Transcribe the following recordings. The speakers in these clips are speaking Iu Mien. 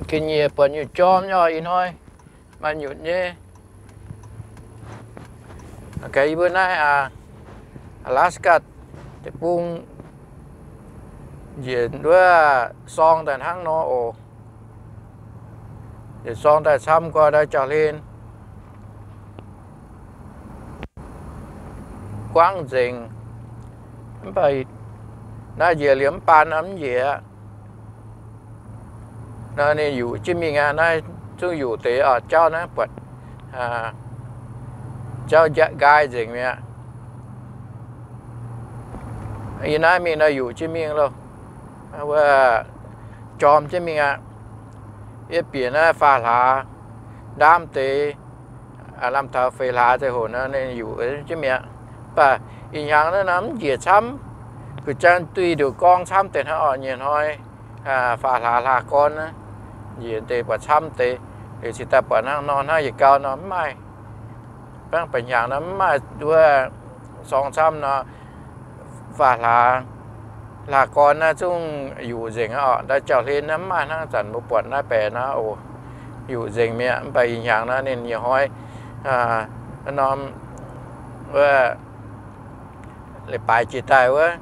Ga'nyiec buatc nyutc jorm nyei oc. Ih hnoi maaih nyutc nyei. Yie mbuo naaiv Alaska deic-bung njiec wuov sorng daaih hnangv nor oc. Njiec sorng daaih camv gorx ndau jauv-hlen, guangv nzengc. Mv baac naaiv njiec liemh mv baan nor mv njiec aqv. Nor ninh yuqc jienv mingh aqv. Naaiv zungv yuqc deix oc. Jauv naaiv buatc, jauv nqaai nzengc mi'aqv. Yie naaiv mingh nor yuqc jienv mingh loh. Wuov jorm jienv mingh aqv. Yie bieqc naaiv faam hlaax ndaamv deix, lamh taux feix hlaax ziangh hoc nor ninh yuqc jienv mi'aqv. Mv baac ih hnyangx naaiv nor mv njiec camv. Gu'jang duih nduqc gorngv camv deix hnangv oc. Nyei hnoi faam hlaax hlaax gorn naaiv, njiec deix buatc camv deix. Liuz cingx daaih buatc hnangv nor hnangv yietc gau nor mv maaih. Hnangv ba'hnyangx nor mv maaih wuov sorng camv nor, faam hlaax hlaax gorn naaiv zungv yuqc nzengc aqv oc. Ndau jauv-hlen naaiv mv maaih hnangv zanc mbuo buatc naaiv baeqc naaiv oc. Yuqc nzengc mi'aqv. Mv baac ih hnyangx naaiv ninh nyei hnoi norm wuov leiz-baaix jiex daaih wuov,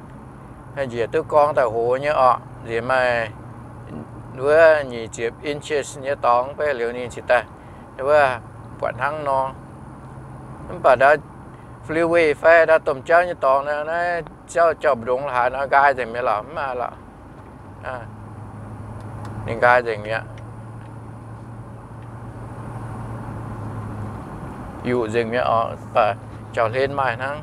njiec duqv gorngv daaih hoz nyei oc. Nziex maaih wuov nyic ziepc inches nyei dorngx, beiv liuz ninh cingx daaih wuov buatc hnangv nor. Mv baac ndau freeway fai ndau domh jauv nyei dorngx naaiv, jauv jauv mbu'ndongx laaix nor nqaai nzengc mi'aqv lorqc, mv maaih lorqc. Ninh nqaai nzengc mi'aqv. Yuqc nzengc mi'aqv oc. Mv baac jauv-hlen maaih hnangv.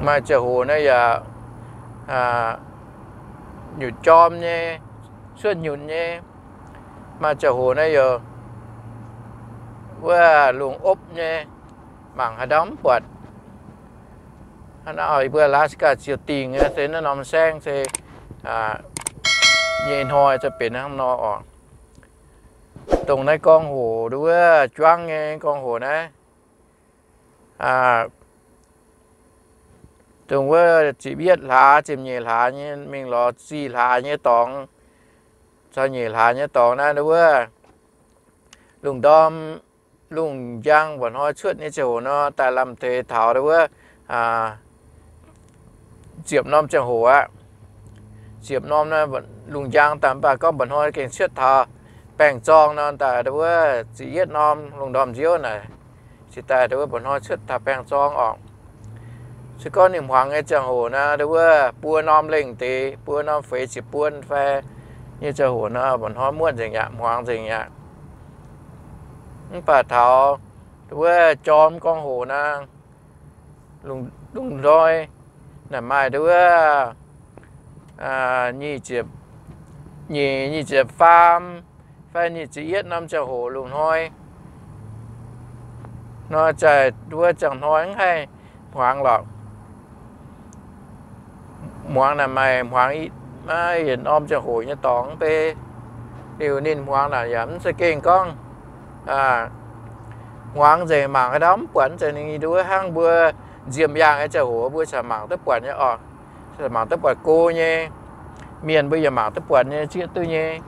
Maaih ziangh hoc naaiv yaac nyutc jorm nyei, cuotv nyutc nyei. Maaih ziangh hoc naaiv yaac wuov lungh opv nyei, mangc haaix ndau mv buatc. Hnangv naaiv oc, yie mbuo Alaska ziouc dingc nyei se naaiv norm saengv se nyei hnoi za'gengh benx hnangv nor oc. Dongh naaiv gorngv hoc wuov juangv nyei gorngv hoc naaiv, dongh wuov ziepc yietv hlaax, ziepc nyeic hlaax nyei mingh lorz ziqc hlaax nyei dorngx, caux nyeic hlaax nyei dorngx naaiv wuov lungh ndorm, lungh njang mba'hnoi cuotv nyei ziangh hoc nor, daaih lamh deix taux wuov ziepc norm ziangh hoc aqv. Ziepc norm naaiv lungh njang daaih, mv baac gorngv mba'hnoi gengh cuotv taux baengh zorng nor, daaih wuov ziepc yietv norm lungh ndorm nziouv naaic, cingx daaih wuov mba'hnoi cuotv taux baengh zorng oc. Se gorngv ninh hmuangx nyei ziangh hoc naaiv, wuov buo norm lengh deix, buo norm feix ziepc buon fai nyei ziangh hoc nor, mba'hnoi muotv nzengc aqv, hmuangx nzengc aqv. Mv baac taux wuov jorm gorngv hoc naaiv, lungh hnoi naaic maaih wuov nyic ziepc nyeic, nyic ziepc faam fai nyic ziepc yietv norm ziangh hoc lungh hnoi nor, zaaih wuov ziangh hnoi mv haih hmuangx lorqc. Hmuangx naaic maaih hmuangx maiv yietc norm ziangh hoc nyei dorngx mv bei. Liuz ninh hmuangx naaic yaac mv za'gengh gorngv hmuangx nzengc, mangc haaix dauh mv buatc, mv zeiz ninh wuov hnangv mbuo nziemh yaangh nyei ziangh hoc mbuo caux mangc duqv buatc nyei oc. Mangc duqv buatc go nyei. Mienh mbuo yaac mangc duqv buatc nyei, zieqv duqv nyei.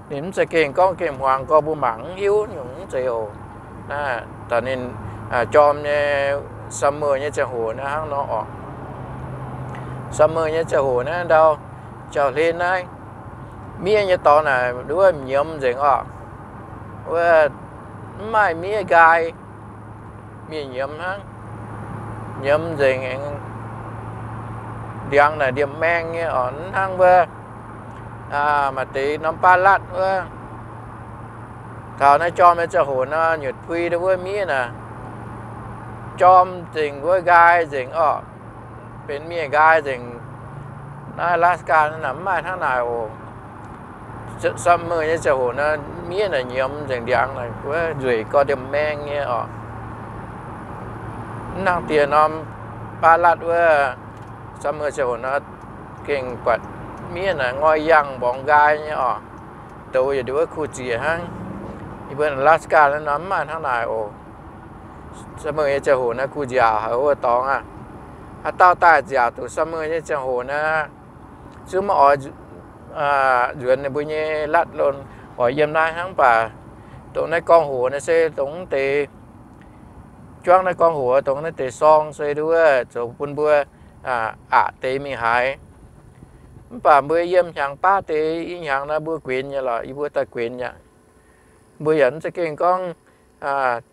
Ninh mv za'gengh gorngv gengh hmuangx gorx mbuo mangc mv hiuv nyungc, mv zeiz oc. Taux ninh jorm nyei summer nyei ziangh hoc naaiv hnangv nor oc. Summer nyei ziangh hoc naaiv ndau jauv-hlen naaiv, miev nyei dorngx naaic wuov nyiemz nzengc oc. Wuov mv maaih miev nqaai, miev nyiemz hnangv. Nyiemz nzengc aengx ndiangx naaic ndiemh maeng nyei oc. Hnangv wuov maaih deix norm baav latv wuov, taux naaiv jorm nyei ziangh hoc nor, nyutc pui wuov miev naaic jorm nzengc wuov nqaai nzengc oc. Benx miev nqaai nzengc. Naaiv Alaska naaic mv maaih hnangv naaic oc. Summer nyei ziangh hoc nor, miev naaic nyiemz nzengc, ndiangx naaic wuov nzueic gorx ndiemh maeng nyei oc. Mv hnangv diex norm baav latv wuov, summer ziangh hoc nor gengh buatc miev naaic ngoi yangh mborngx nqaai nyei oc. Douz yietc wuov kuh ziec hnangv. Yie mbuo Alaska naaiv nor mv maaih hnangv naaic oc. Summer nyei ziangh hoc naaiv kuh nziaauc haic wuov dorngx aqv. Haaix dauh daaih nziaauc duqv summer nyei ziangh hoc naaiv, zungv maiv oix nzuonx ninh mbuo nyei latv lon, oix yiem naaiv hnangv. Mv baac dongh naaiv gorngv hoc naaiv se dongh deix juangv naaiv gorngv hoc dongh naaiv deix sorng se nduov zoux bun mbuo aqc deix mingh haaix. Mv baac mbuo yiem hnyangx baav deix i hnyangx naaiv mbuo guenx nyei lorqc, yie mbuo daaih guenx aqv. Mbuo yaac mv za'gengh gorngv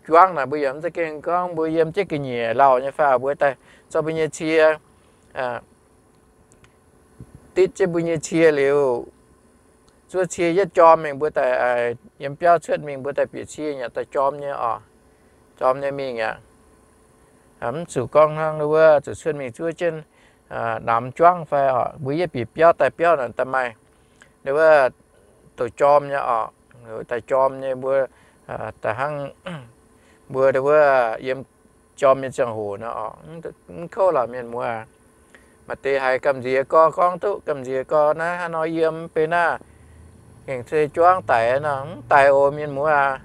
juangv naaic, mbuo yaac mv za'gengh gorngv mbuo yiem jienv ga'nyiec lauh nyei fai mbuo daaih zorqv mbuo nyei cie ditv jienv mbuo nyei cie liuz, zuov cie yietv jorm mingh mbuo daaih yiem biauv cuotv mingh mbuo daaih bieqc cie yaac daaih jorm nyei oc. Jorm nyei mingh aqv. Mv zuqc gorngv hnangv wuov zuqc cuotv mingh zuov jienv namx juangv fai oc, mbuo yietv bieqc biauv daaih biauv naaic daaih maaih wuov douc jorm nyei oc, daaih jorm nyei mbuo daaih hnangv mbuo wuov yiem jorm nyei ziangh hoc nor oc. Mv kouv lorqc mienh muoz. Maaih deix haiz gamh nziex gorx gorngv duqv gamh nziex gorx naaiv hnangv nor yiem mv benx naaiv, gengh se juangv daic nor, mv daic oc mienh muoz aac.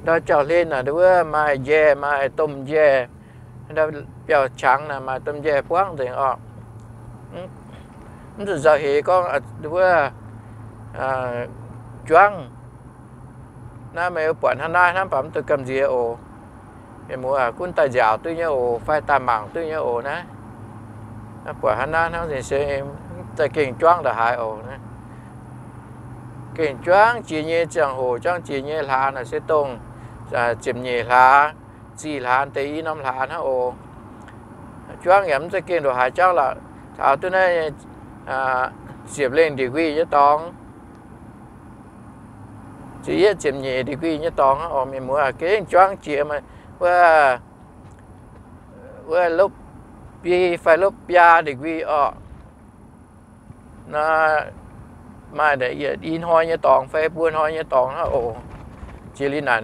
Ndau jauv-hlen naaic wuov maaih njaih, maaih domh njaih. Ndau biauv-qangx naaic maaih domh njaih buangv nzengc oc. Mv zuqc nzauh heix gorngv wuov juangv. Naaiv meih buatc hnangv naaiv hnangv baac mv dungx gamh nziex oc. Mienh muoz aac, gunv daaih nziaauc duqv nyei oc, fai daaih mangc duqv nyei oc naaiv. Buatc hnangv naaiv hnangv nzengc se daaih gengh juangv ndongc haaix oc. Gengh juangv jiex nyei ziangh hoc, juangv jiex nyei hlaax naaic se dongh ziepc nyeic hlaax, zih hlaax deix i norm hlaax hnangv oc. Juangv yaac mv za'gengh ndongc haaix juangv lorqc. Taux duqv naaiv ziepc lengh degree nyei dorngx, ziepc yietv ziepc nyeic degree nyei dorngx hnangv oc mienh muoz aac. Gengh juangv jiex wuov, wuov lopv biei fai lopv biaa degree oc. Naaiv maaih i hnoi nyei dorngx fai buo hnoi nyei dorngx hnangv oc. Jiex liuz naaic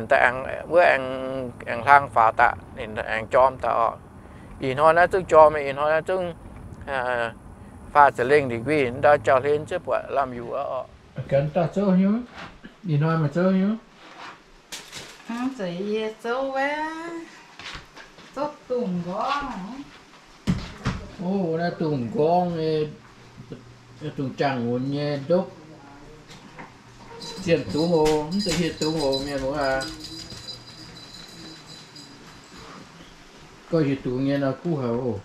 wuov aengx hlang faaux daaih, ninh aengx jorm daaih oc. Ih hnoi naaiv zungv jorm, ih hnoi naaiv zungv faah ziepc lengh degree, ndau jauv-hlen ziouc buatc lamh yuqc oc. Ganh daaih zouv hnyouv, ih hnoi maaih zouv hnyouv. Zeiz yie zouv wuov, zouv dungz nqorngv. O, naaiv dungz nqorngv nyei, dungz jaang-nqunx nyei ndopv. Zienh dungz oc, mv zeiz hieh dungz oc mienh muoz aac. Gorngv hieh dungz nyei nor kuv haic oc.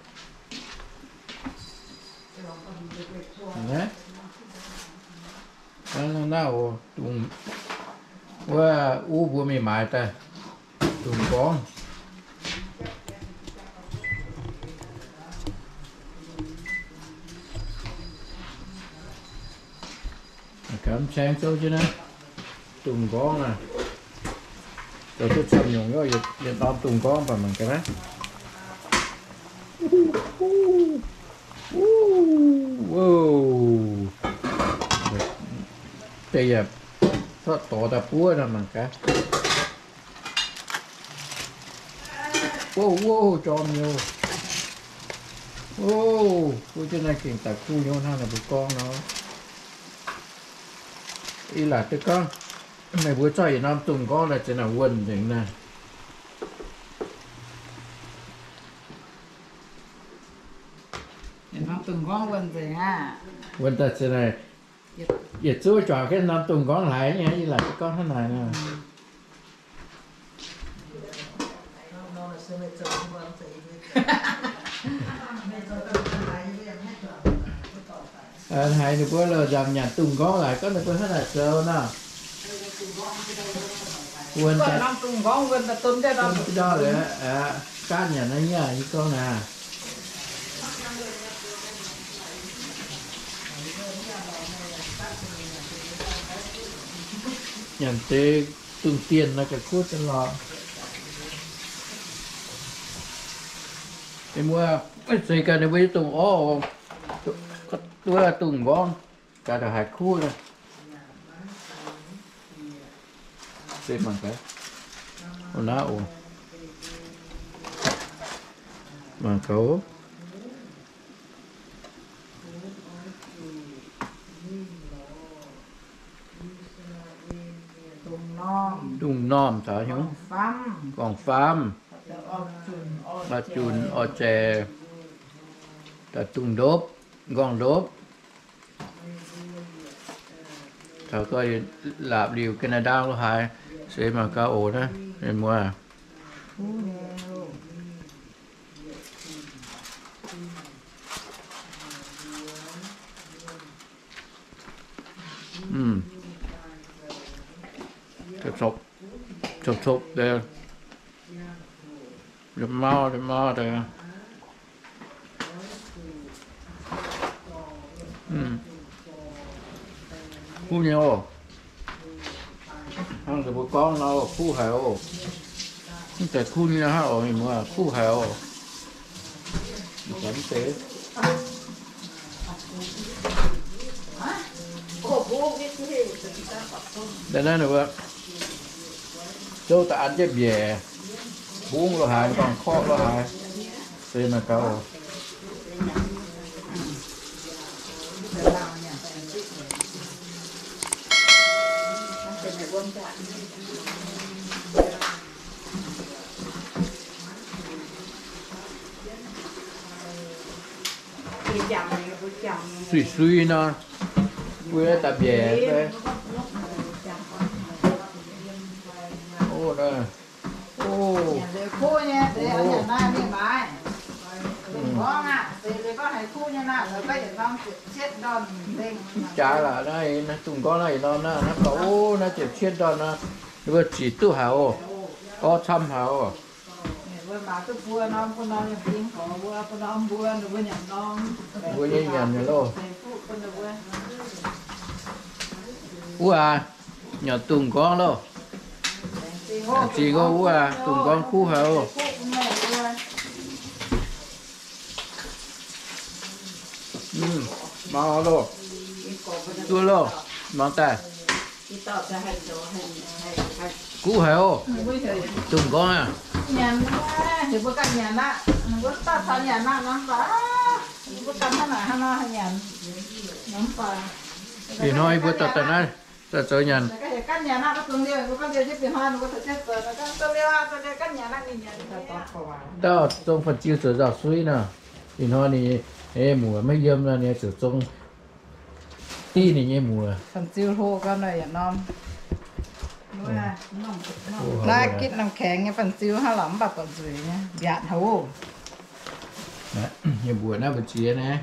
Naaiv oc, dungz wuov uv mbuo mingh maaiz daaih, dungz nqorngv. Gaax mv caeng zouv jienv naaiv dungz nqorngv naaic. Zoux duqv camv nyungc, yietc norm dungz nqorngv baac mangc gaax naaiv. Deix yaac zorqv dorh daaih buov nor mangc gaax. Wuov, wuov, jorm nyei. Wuov, wuov jienv naaiv gengh daaih kuv hnyouv hnangv naaiv mbuo gorngv nor. Ih laaic duqv gorngv meih mbuo zorqv yietc norm dungz nqorngv naaic ziex naaic wuonh nzengc naaiv. Yietc norm dungz nqorngv wuonh nzengc aqv. Wuonh daaih ziex naaic, yietc zuov juangc jienv norm dungz nqorngv hlaaix nyei, ih laaic duqv gorngv hnangv naaic nor. Haiz ninh mbuo lorz nzamc nyanc dungz nqorngv laaix, gorngv ninh mbuo hnangv naaic zoux nor. Wuonh daaih, gaatv nyanc naaiv nyei, yie gorngv naaic. Nyanc deix dungz dienh naaiv ga'kuv deix lorqc. Ninh mbuo, zeiz gaax ninh mbuo nyei dungz orv, wuov dungz nqorngv gaax ndongc haaix kuv naaiv. Se mangc gaax, naaiv oc, mangc gaax. Dungz normh taux hnyouv, gorngv faamv, orv junc, orv jaic, daaih dungz ndopv. Nqorngv-ndopv. Taux gau laapc liuc Canada lo haaix, se maaih gau oc naaiv, mienh muoz. Copv-copv deix, mauv mauv deix. Kuv nyei oc. Hnangv mbuo gorngv nor, kuv haic oc. Mv zeiz kuv nyei hnangv oc, mienh muoz, kuv haic oc. Naaiv, naaiv ninh mbuo zouv daaih an jienv mbiaec, mbungv lo haaix, nqorngv-korqv lo haaix, se maaih gau. Sui sui nor, mbuo daaih mbiaec fai? O, naaiv. O. Kuv nyei deix, nyanc naaiv mingh maaiz. Dungz nqorngv aqv, se gorngv haiz kuv nyei naaiv, gorngv yietc norm ziepc cietv ndorn lengh. Jaaix laaix naaiv, dungz nqorngv naaiv yietc norm naaiv, naaiv gauh, o, naaiv ziepc cietv ndorn naaiv, ninh mbuo zic duqv haic oc. Orv camv haic oc. Mbuo maaiz duqv buo norm, buo norm yiem ding gorx mbuo, buo norm mbuo, ninh mbuo nyanc norm. Mbuo nyei nyanc nyei loh. Wuov aac, nyanc dungz nqorngv loh. Zingh o, wuov aac, dungz nqorngv kuv haic oc. Mangc loh. Zuov loh. Mangc daaih. Kuv haic oc. Dungz nqorngv aqv. Nyanc, ninh mbuo ganh nyanc aqv. Ninh mbuo dauh caux nyanc aqv, norm baac. Ninh mbuo ganh hnangv naaic hnangv nor nyanc. Norm baac. Ih hnoi yie mbuo dorh daaih naaiv daaih zoux nyanc. Dauh zong fun-ziu zoux nzauh suiv nor. Ih hnoi ninh, ninh muoc maiv yiem nor, ninh ziouc zong div ninh nyei muoc. Fun-ziu hlo gau nor yietc norm. Naaiv gitv norm kaengx nyei fun-ziu hnangv lorqc, mv baac buatc nzueic nyei, mbiaatc haic oc. Yietc mbuoqc naaiv mbu'ziex naaiv,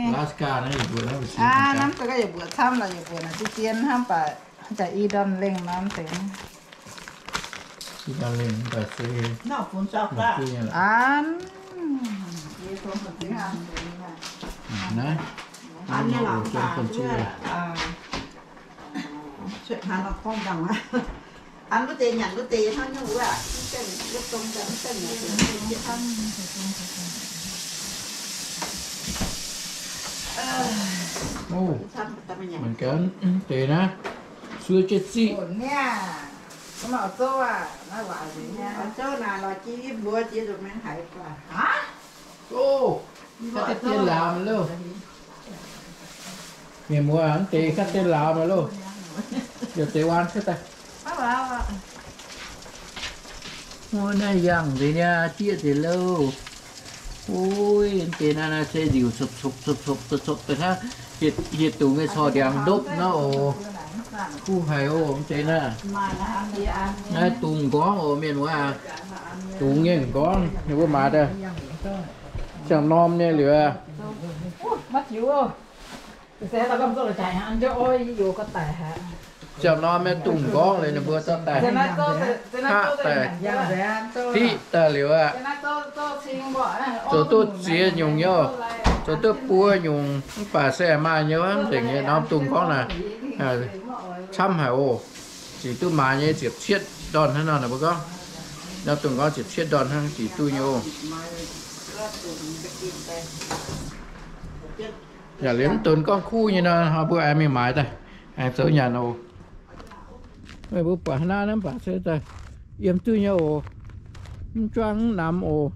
Alaska naaiv yietc mbuoqc naaiv mbu'ziex. Aa, hnamv duqv gaax yietc mbuoqc camv lorqc, yietc mbuoqc naaic zien-zien hnangv, mv baac i ndorn lengh norm deix. I ndorn lengh mv baac se an. Naaiv, naaiv fun-ziu. An wuov deix nyanc wuov deix hnangv nyungc wuov, wuov dong daaih mv gaengh nyanc. Mangc gaax deix naaiv, sueih jienv ziqv. Zouv naaic lorz jienv yie mbuox jiex nzunc mengh haiz guaax. O, ga'dien dien lauz maiv loh. Mienh muoz, mv deix ga'dien dien lauz maiv loh. Youc deix waan cuotv daaih. Naaiv yangh nzengc nyei, dieqv nzengc loh. Uiv, mv deix naaiv, naaiv se liuc copv-copv copv-copv copv-copv daaih hnangv hieh dungz nyei corc ndiangx ndopv nor oc. Kuv haic oc, mv deix naaiv. Naaiv dungz nqorngv oc, mienh muoz aac. Dungz nyei nqorngv, ninh mbuo maaiz daaih ziangh norm nyei liuz. Ziangh norm nyei dungz nqorngv liuz ninh mbuo zorqv daaih haqv daaih, diqv daaih liuz aqv. Zoux duqv ziex nyungc nyei oc. Zoux duqv buo nyungc, mv baac se maaih nyei wuov, mv nzengc nyei norm dungz nqorngv naaic. Camv haic oc. Zic duqv maaiz nyei ziepc cietv ndorn hnangv nor, ninh mbuo gorngv. Norm dungz nqorngv ziepc cietv ndorn hnangv zic duqv nyei oc. Yaac liemh mv donx gorngv kuv nyei nor, mbuo aengx mingh maaiz daaih, aengx zoux nyanc oc. Meih mbuo buatc hnangv naaiv mv baac se daaih yiem duqv nyei oc. Mv juangv mv namx oc.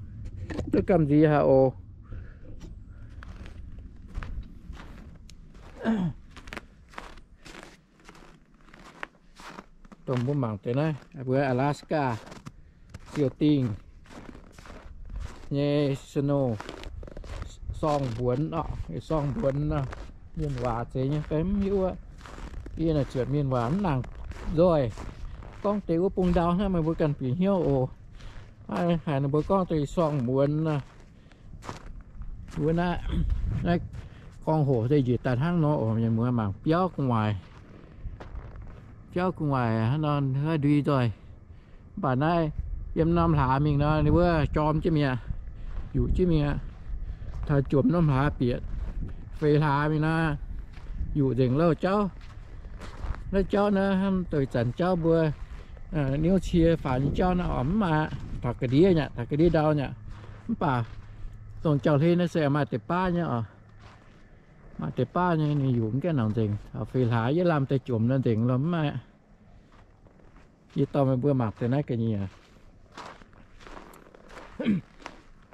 Duqv gamh nziex haic oc. Dongh mbuo mangc deix naaiv, mbuo Alaska siou dingh nyei snow, sorng-mbuonx oc, sorng-mbuonx nor, mienh waac zeiz nyei fai mv hiuv aqv. Yie naaic zuotc mienh waac mv nangc nzoih. Gorngv deix wuov bung ndau hnangv, meih mbuo ganh bieqc hnyouv oc. Haiz ninh mbuo gorngv deix sorng-mbuonx nor. Wuov naaiv, naaiv gorngv hoc deix njiec daaih hnangv nor oc, mienh muoz mangc biauv gu'nguaaic, biauv gu'nguaaic hnangv nor ndui nzoih. Mv baac naaiv yiem norm hlaax mingh nor, ninh wuov jorm jienv mingh aqv, yuqc jienv mingh aqv. Taux jomc norm hlaax bieqc feix hlaax mingh nor, yuqc nzengc louh jauv. Naaiv jauv naaiv hnamv doix zanc jauv mbuo niouv cie faaux nyei jauv naaiv oc, mv maaih, taux ga'ndiev nyei aqv, taux ga'ndiev ndau nyei aqv. Mv baac dongh jauv-hlen naaiv se maaih deix baav nyei oc. Maaih deix baav nyei, ninh yuqc mv gaengh nangc nzengc. Taux feix hlaax yie lamh deix jomc nor nzengc lorqc, mv maaih. Yie dorh meih mbuo mangc deix naaiv ga'nyiec.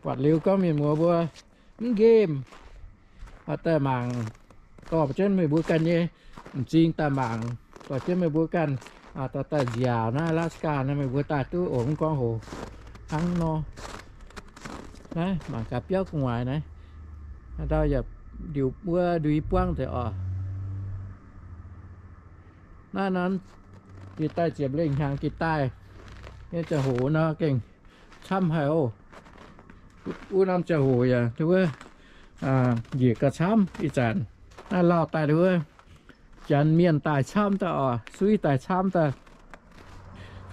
Buatc liuz gorngv mienh muoz mbuo mv nqemh, daaih mangc, dorh jienv meih mbuo ganh nyei m'zing daaih mangc, dorh jienv meih mbuo ganh daaih nziaauc naaiv Alaska naaiv, meih mbuo daaih duqv oc, mv gorngv hoc hnangv nor. Naaiv mangc gaax biauv gu'nguaaic naaiv, ndau yaac ndiux wuov ndui buangv deix oc. Naaiv nor, jiex daaih ziepc lengh hnyangx jiex daaih nyei ziangh hoc nor gengh camv haic oc. Wuov norm ziangh hoc yaac wuov njiec gauh camv ih zanc. Naaiv lauh daaih wuov janx mienh daaih camv daaih oc, suiv daaih camv daaih.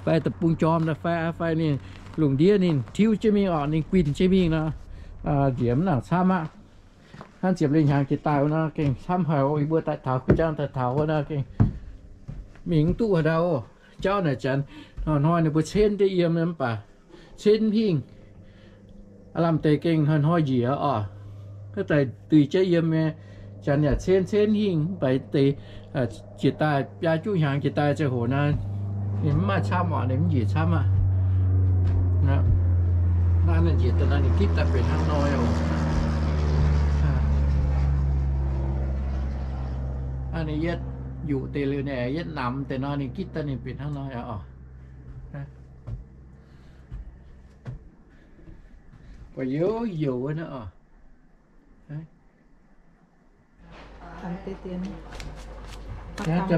Fai deic-bung jorm daaih fai, fai ninh lungh ndiev ninh tiuv jienv mingh oc, ninh guinh jienv mingh nor, njiec mv nangc camv aqv. Hnangv ziepc lengh hnyangx jiex daaih wuov nor gengh camv haic oc. Yie mbuo daaih taux, kuh jangv daaih taux wuov nor gengh mingh mv duqv haaix ndau oc. Jauv naaic janx hnoi-hnoi ninh mbuo cenv deix yiem mv baac cenv hingh. Aav lamh deix gengh hnoi-hnoi njiec oc. Daaih duih jaiv yiem nyei, janx yaac cenv, cenv hingh mv baac deix jiex daaih biaa juqv hnyangx jiex daaih ziangh hoc naaiv, ninh mv maaih camv oc, ninh mv njiec camv aqv. Naaiv ninh njiec daaih naaiv ninh gitv daaih benx hnangv nor oc. Naaiv ninh yietv yuqc deix liuz naaic, yietv namx deix nor ninh gitv daaih ninh benx hnangv nor oc. Buatc youz youz naaiv oc.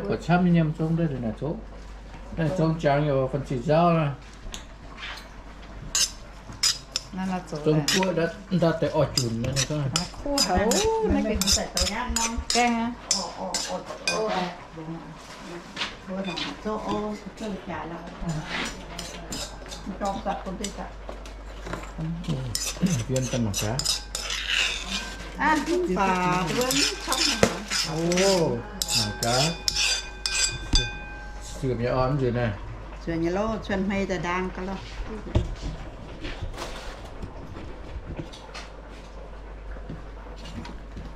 Buatc camv nyei, nyiemc zong daaih naaic zoqv, naaic zong jangx youz fanh ziqc nzauv. Zong guoqv ndau deix oix junc. Gaengh aqv. Yiem daaih mangc gaax. Ov, mangc gaax. Zuoqc nyei orv nzunc naaiv. Zuoqc nyei loh, cuotv hmei daaih ndaang gaax loh.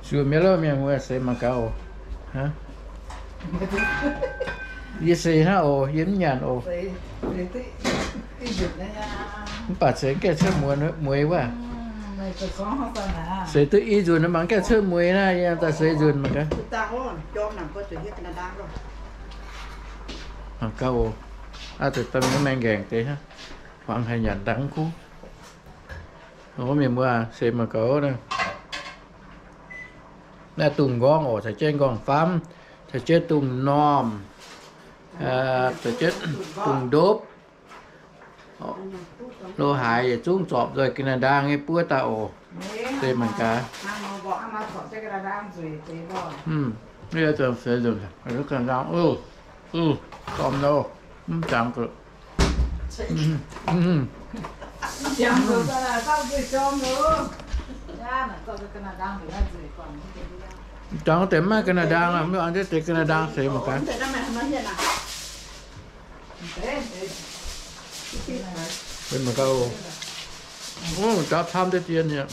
Zuoqc mi'aqv loh, mienh muoz, seix mangc gaax oc. Yie seix hnangv oc, yie mv nyanc oc. Mv baac seix gaengh cuotv mueiz wuov. Seix duqv i nzunc mangc gaengh cuotv mueiz naaiv, yie daaih seix nzunc mangc gaax. Mangc gaax oc. Aa, deix daaih mingh maengh nqaengc deix hnangv. Huangx haic nyanc dangh kuv. Mienh muoz, seix mangc gaax naaiv. Naaiv dungz nqorngv oc, caux jienv nqorngv-famv, caux jienv dungz normh, caux jienv dungz ndopv. Lo haaix yietc zungv zorpc nzoih ga'naaiv-ndaang nyei buov daaih oc. Seix mangc gaax. Ga'naaiv-ndaang, dorh nzunc, dorh nzunc, mv jangx ga'naaiv-ndaang oc. Jangx deix maiv ga'naaiv-ndaang, mv baac deix ga'naaiv-ndaang seix mangc gaax. Benx mangc gaax oc. Jauv camv deix dien nyei.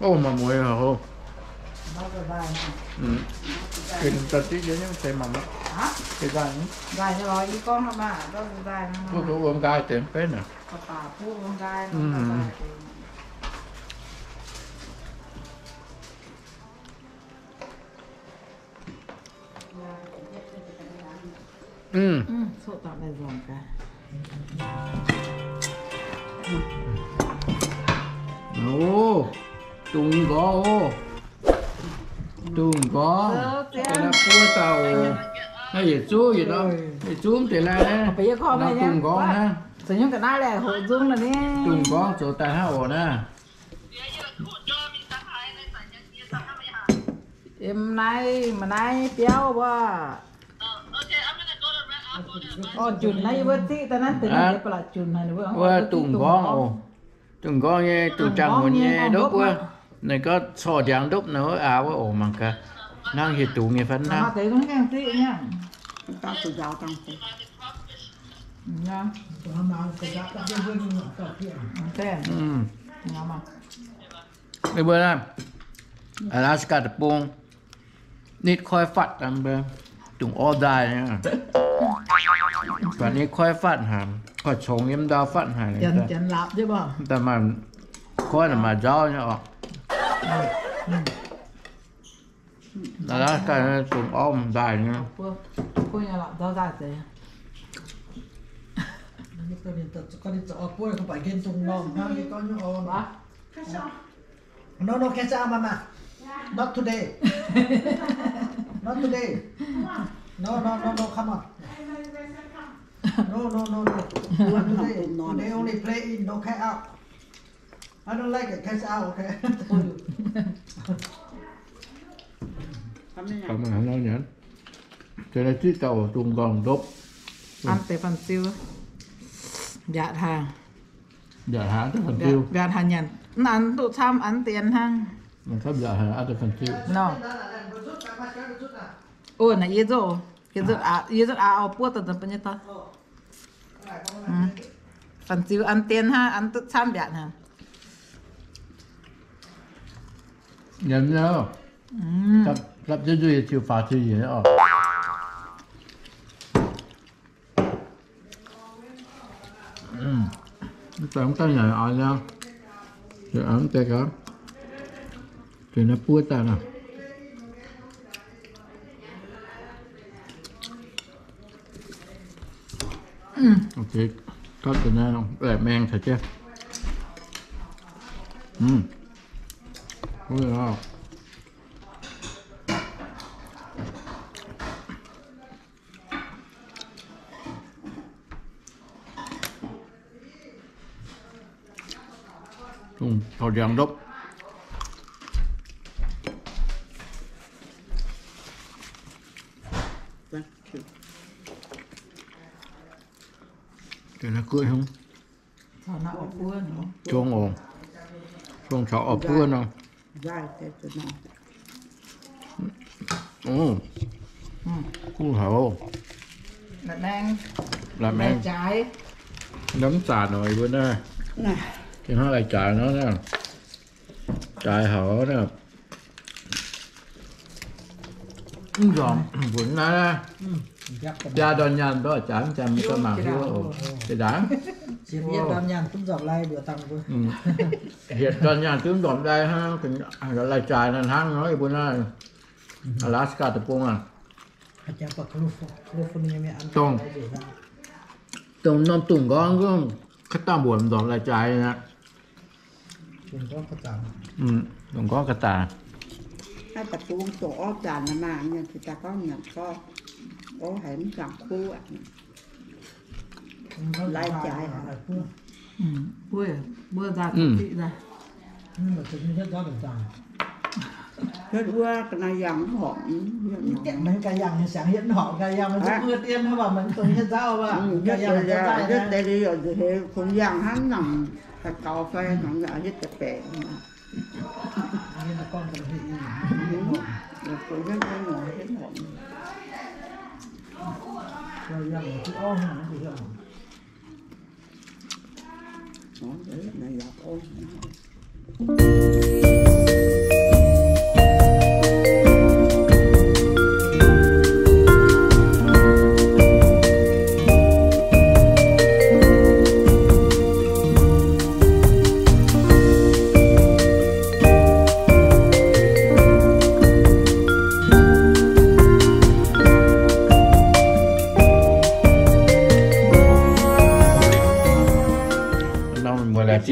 Ov, maaih mueiz haic oc. Gengh daaih diqv nyei, seix mangc gaax. Wuov wuom nqaai deix mv benv naaic. Mv, o, dungz nqorngv o, dungz nqorngv. Buov dauh oc. Naaiv yietc zungv, yietc zungv deix laih naaiv, dungz nqorngv naaiv. Dungz nqorngv zoux daaih hnangv oc naaiv. Em naaiv, maaih naaiv biauv wuov. Orv, junc naaiv yie mbuo ziqv daaih naaiv deix naaiv deix ba'laqc junc haic. Wuov dungz nqorngv oc. Dungz nqorngv nyei, dungz jangx-muonz nyei ndopv wuov. Ninh gorngv corc ndiangx ndopv naaiv wuov aqc wuov oc, mangc gaax. Hnangv hieh dungz nyei fai hnangv. Ninh mbuo naaiv Alaska deic-bung nitv koiv fatv, dungz orv nzaaih nyei. Fatv nitv koiv fatv haic, koiv congx yiem ndau fatv haic. Daaih maaih koiv naaic maaih nzauv nyei orqc. Alaska dungz orv nzaaih nyei. No, no, catch up, mama. Not today. Not today. No, no, no, no, come on. No, no, no, no. Not today. They only play in, no catch up. I don't like it, catch up, okay? Deix naaiv zipv dauh dungz nqorngv ndopv. An deix fanh ziu. Mbiaatc haic. Mbiaatc haic, an deix fanh ziu. Mbiaatc haic nyanc. Mv an duqv camv, an deix hnangv. Mbiaatc haic, an deix fanh ziu. Nor. O, naaiv yie nzunc, yie nzunc aqv, o, buov daaih nzunc bun nyei dorn. Fanh ziu an deix hnangv, an duqv camv mbiaatc haic. Nyanc nyei. Dapv jienv nzuih ziux faaux ziux njiec oc. Mv deix mv daaih nyanc oix nyei. Deix mv deix gaax. Deix naaiv buov daaih nor. Gapv deix naaiv laih maeng caux jienv. Dungz taux ndiangx ndopv. Deix naaiv guoqv hnyouv. Zong oc. Zong caux orv buov nor. Guv haic. Laih maeng. Mv zaac nor, yie mbuo naaiv. Gengh hnangv lai-jaaix nor, jaaix haic naaiv. Mv nzormc mbuonx naaiv, biaa ndorn nyaanh ndorm jaaix mv jaaix mv ganh mangc hiuv oc. Jiex ndaangc. Hietc ndorn nyaanh duqv nzormc lai hnangv, lai-jaaix naaiv hnangv nor, yie mbuo naaiv Alaska deic-bung aqv. Dongh, dongh norm dungz nqorngv, ka'dangh mbuoqc nzormc lai-jaaix aqv. Dongh nqorngv ga'zanc. Naaiv deic-bung dongh orv zanc maah, mienh ziouc daaih gorngv nyanc gorngv, orv haiz mv gaengh kuv aqv. Lai-jaaix. Hietv wuov ga'naaiv yangh mv horpc. Hietv deix liuz nzunc heix kungx yangh hnangv nangc haih gaux fai nangc hietv deix baeqc.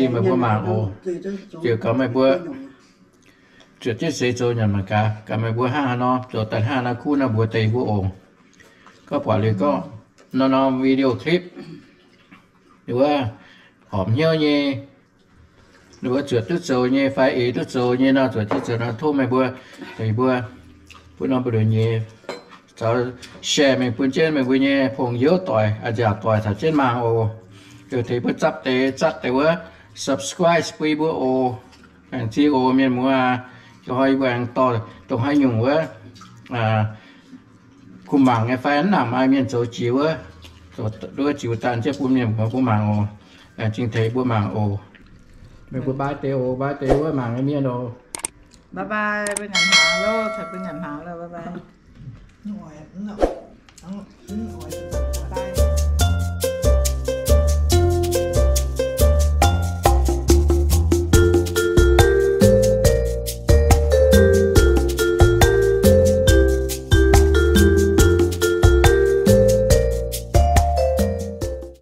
Meih mbuo mangc oc. Ziouc gaax meih mbuo zuotc jienv seix zoux nyanc mangc gaax, gaax meih mbuo hnangv haaix nor zoux daaih hnangv haaix nor kuv nor mbuox deix mbuo oc. Gorngv buatc liuz gorngv norm-norm video clip wuov horpc hnyouv nyei, wuov zuotc duqv zoux nyei fai eix duqv zoux nyei nor, zuotc jienv zoux nor tov meih mbuo, tengx mbuo bun norm mbu'ndongx nyei caux share mingh bun jienv meih mbuo nyei pong youv doic, a'nziaauc doic caux jienv mangc oc. Tengx mbuo zapv deix, zatv deix wuov subscribe bun yie mbuo oc. Aengx zingh oc mienh muoz aac, ih hnoi yie mbuo aengx dorh dongh haaix nyungc wuov kuh mangc nyei fai mv nangc maaih mienh zoux jiex wuov, wuov ziux daaih jienv bun mienh muoz mbuo mangc oc. Aengx zingh tengx mbuo mangc oc. Meih mbuo bye deix oc, bye deix wuov mangc nyei mienh oc. Bye bye, mbuo nyanc hnaangx loh, caux mbuo nyanc hnaangx loh, bye bye.